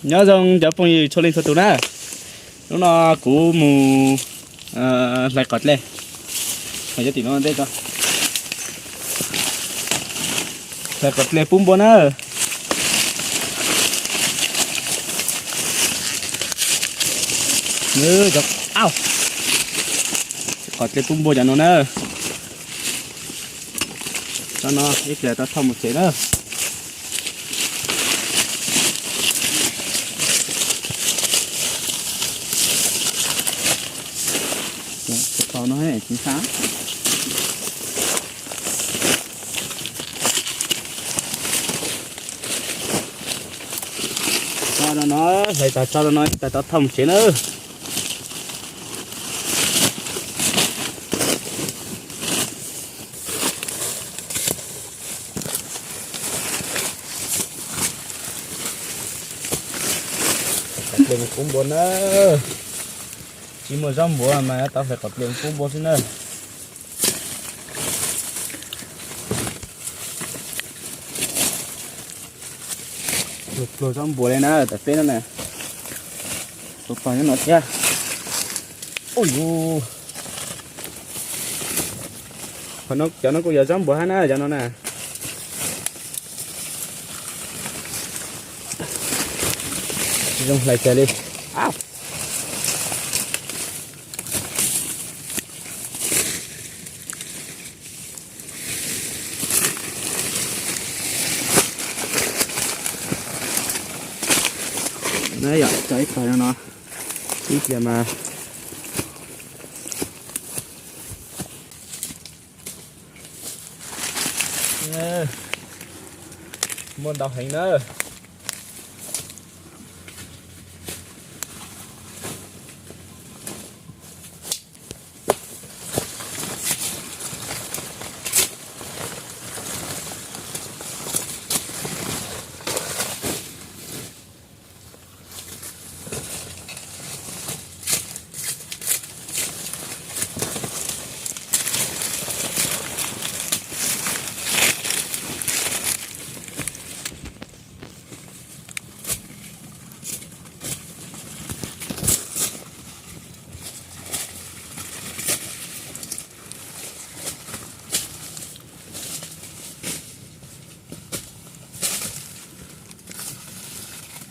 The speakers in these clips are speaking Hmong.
Nyob zoo cov phooj ywg txhua leej txhua tus na. Hnub no kuv mus hlais qos dlej, mus cov tim no ntej tso. Hlais qos dlej pub npua na. Au, qos dlej pub npua cov no na. Tsob no ib pliag tau thauj mus tsev na. Tau no tsis xa. Tso rau no, hlais tas tso rau no, tas tau thauj mus tsev na. Qos dlej mus pub npua na. Tsis muaj zaub npua mas tau hlais qos dlej mus pub npua xwb na. Pluag pluag zaub npua li na, tam peb no na. Tua pag nyob no thiab. Ui yus, cov no kuj yog zaub npua hab na, cov no na. Tsis zoo hlais kiag li. Na yom, tso ib tog no, ib pliag mas. Muaj ntau heev na.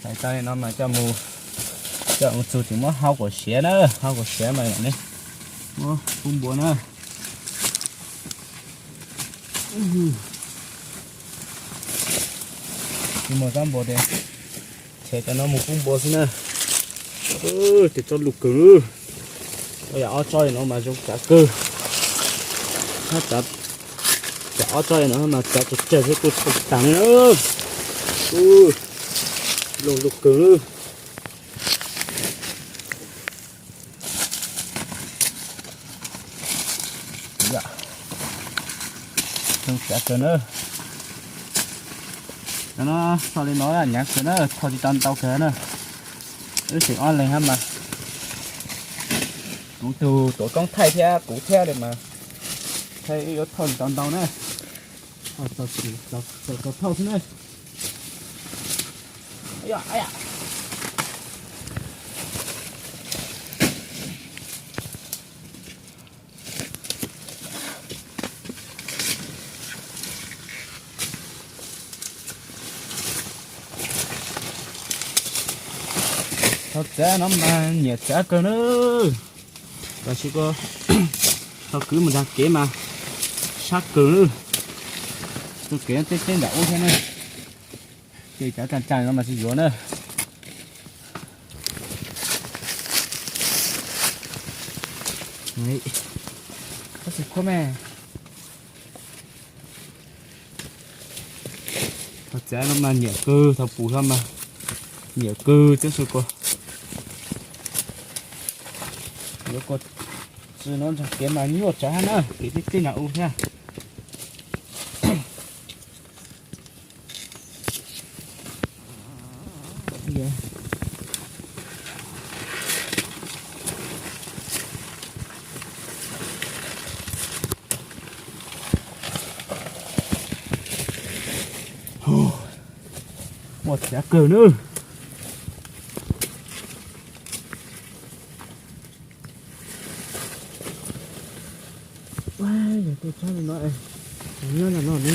Hlais tau li no mas coj mus, coj mus txug tseem muab hau kom siav na, hau kom siav mas ne, muab pub npua na. Tsis muaj zaub npua ces cov no mus pub npua xwb na. Tes tsob luj kawg, yam ob tsob li no mas zoo tsav kawg. Hab tsav, ob tsob li no mas tsav tsawg tsawg thiab kuj tshaj tag li na. Luj luj kawg. Zoo tsav kawg na. Cov no txog li no hnyav kawg na, thauj tsis tau ntau kawg na. Wb tseem ob leeg hab mas, kuv tug tuav koob thaij thiab kuv thiab li mas, thaij wb yuav thauj tsis tau ntau na. Thauj, thauj xwb na. Thaum txav no mas nyiam txav kawg na. Tab sis ko, thaum kwv mus nram kev mas sab kawg na. Txoj kev no tej teb nram ub thiab na. Ces cov tsaag tsaag no mas tsis yuav na. Tab sis khuab me. Thaum txav no mas nyiam kawg, thaum pum no mas nyiam kawg thiab su ko. Yuav ko tsi no nrog kev mas nyuaj tsav hab na, kev tij tij na u thiab. Muaj txiav kawg nawb. Yog tuaj tshab li no, nyob nram no ne.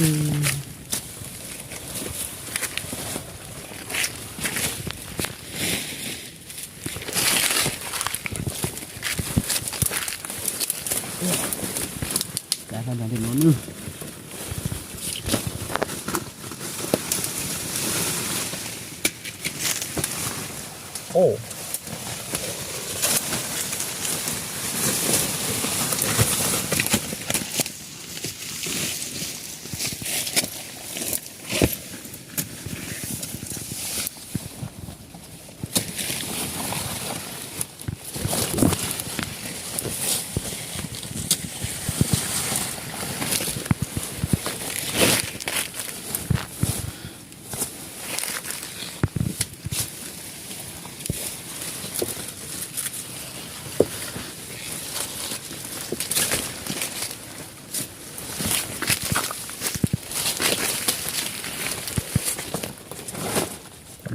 Cav tau nram no na.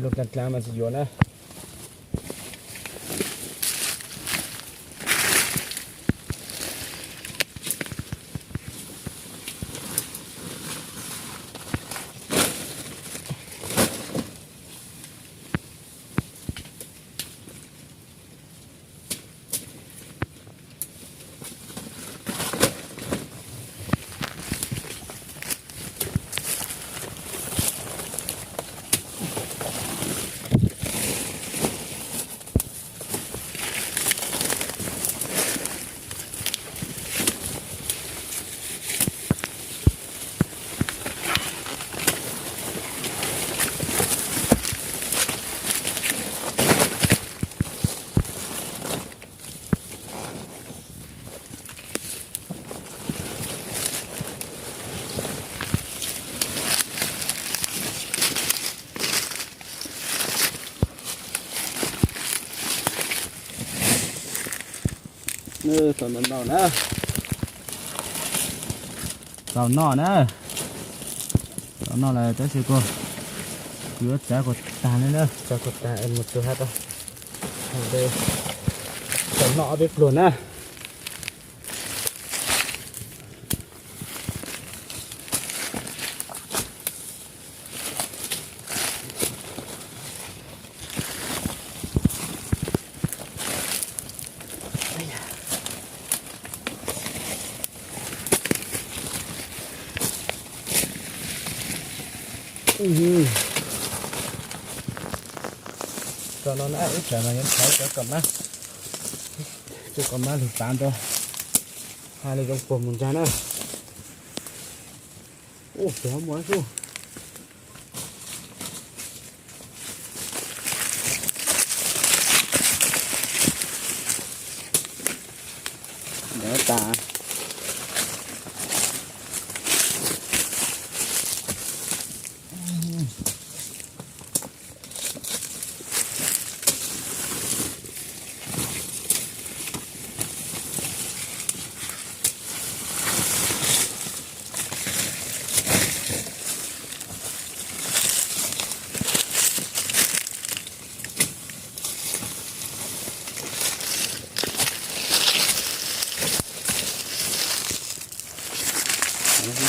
Luag dlaag dlaag mas tsis yuav na. Tau noj na. Tau noj na. Tau noj lawm tab sis kuv, kuv yuav tsav kom tag li na, tsav kom tag es mus txug hab tau. Tau noj ob peb pluag na. Tau no na, ib tsam no yuav thaiv cov kom mab, cov kom mab lug pav nrau, ha li zoo puag mus nrag na. Ub, pem hauv muaj ib tug. Ntawd tas.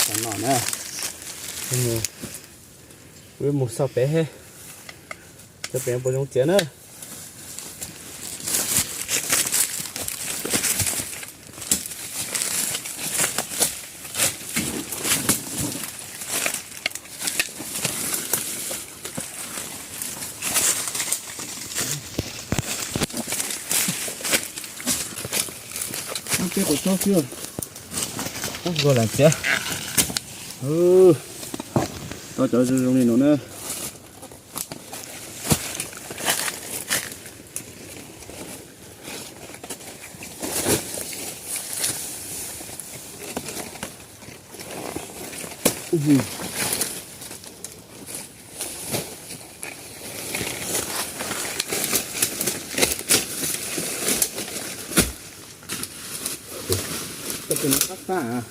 Tam no na, wb mus xauj pem, xauj pem puas zoo txiav na. Peb quav tsob xwb, ub, luag lam txiav. Tau cov zoo zoo li no na. Koj tus no qab fab.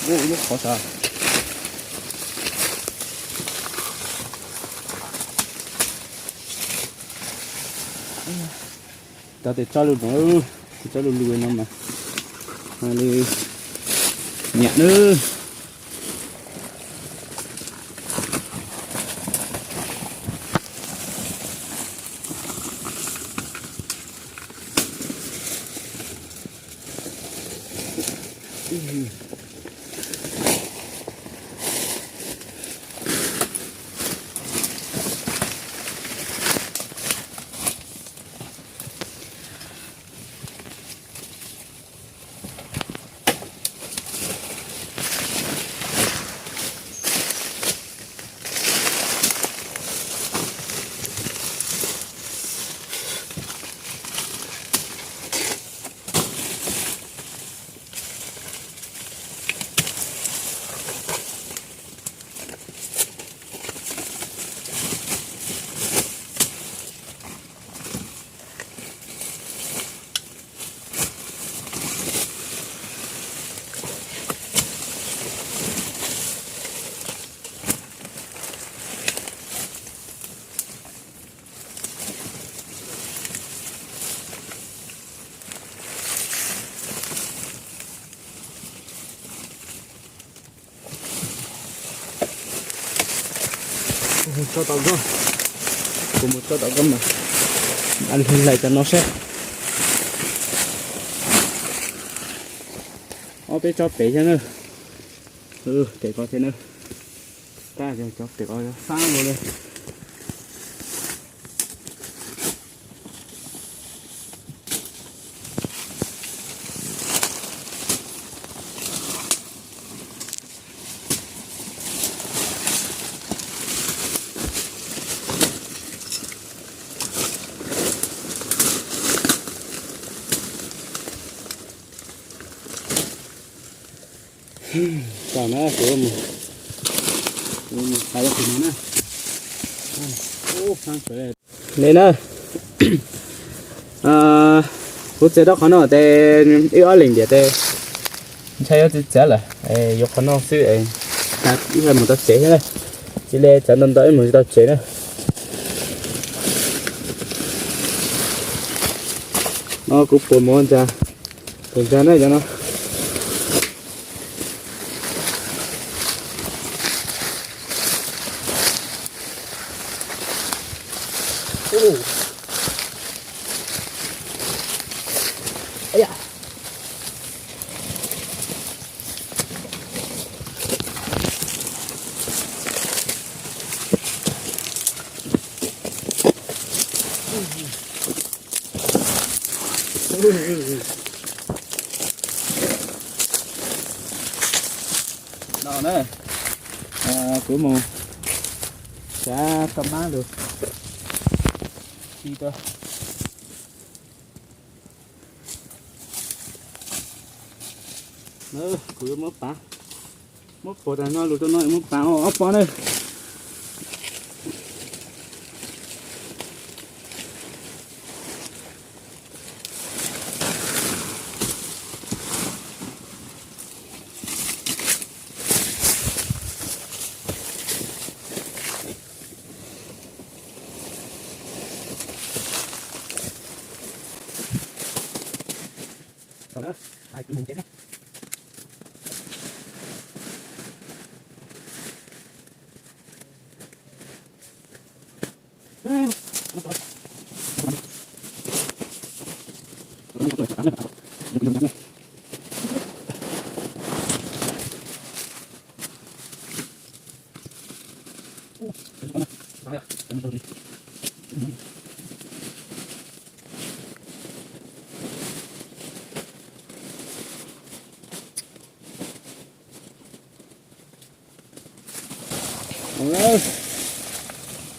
Ub, lub qhov tas. Cov tes tsob lug no, tes tsob lug lug no mas li nyiam nawb. Tso tom koj, kuv mus tso tom koj mas, hlais cov no seb. Ob peb tsob pem thiab na. Pem ko thiab na. Tab cov pem ko fab ua li. Tam na, kuv mus, kuv mus xaiv rau qhov no na. Li na, kuv txiav rau qhov no ces ib ob leeg ntiam ces ntshai yuav txiav txiav lawm, yuav qhov no xwb, ib mus tau tsev thiab na. Cia li txiav ntau ntau ib mus tsis tau tsev na. No kuv puas mus ntsa, puas ntsa na cov no. No na, kuv mus xav tau mab lug si rau. Kuv yuav muab pav, muab puas tas no lug rau no muab pav ob pob na.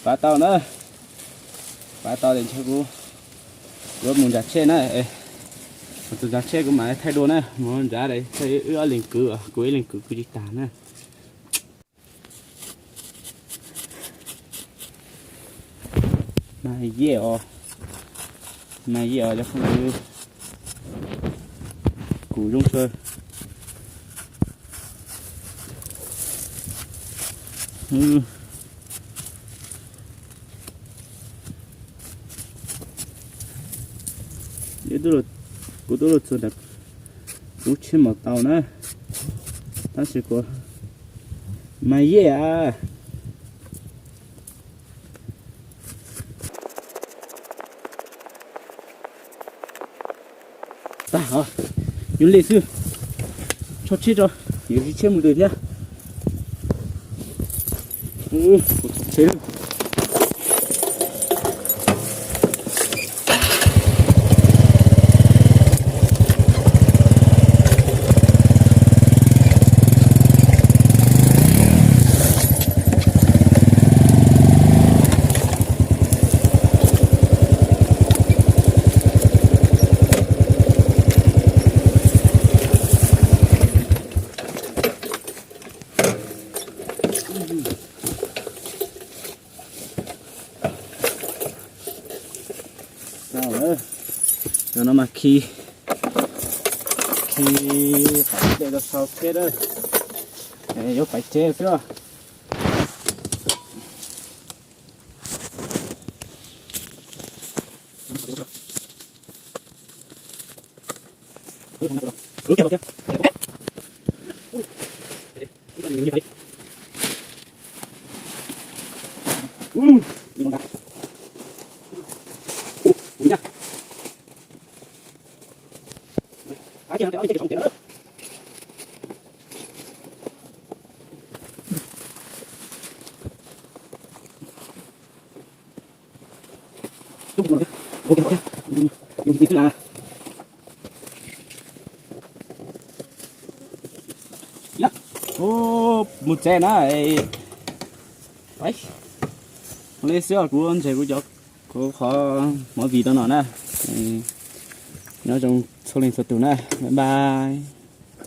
Pav tau na, pav tau ces ntshe kuv yuav mus ntsav tsheb na. Mus tus ntsav tsheb kuv mam thaij dua na, mus ntsav thaij wb ob leeg kwv, kuv ib leeg kwv kwv tsis tag na. Mas yej os, mas yej os cov phooj ywg, kuv zoo sawv. Kuv tuaj luag txog ntawm kuv tsheb maus tau na, tab sis kuv mas yej a. Tag os, yuav li xwb, tso tsheb tso, yuav siv tsheb mus twg thiab. Kuv tso tsheb lawm. Yog no mas khi, khi pais tsev rau sau tsheb a, yuav pais tsev xwb. Mus tsev na. Li xwb os, kuv ntshe kuv cov, kuv qhov movie rau no na. Nyob zoo txhua leej txhua tus na, bye bye.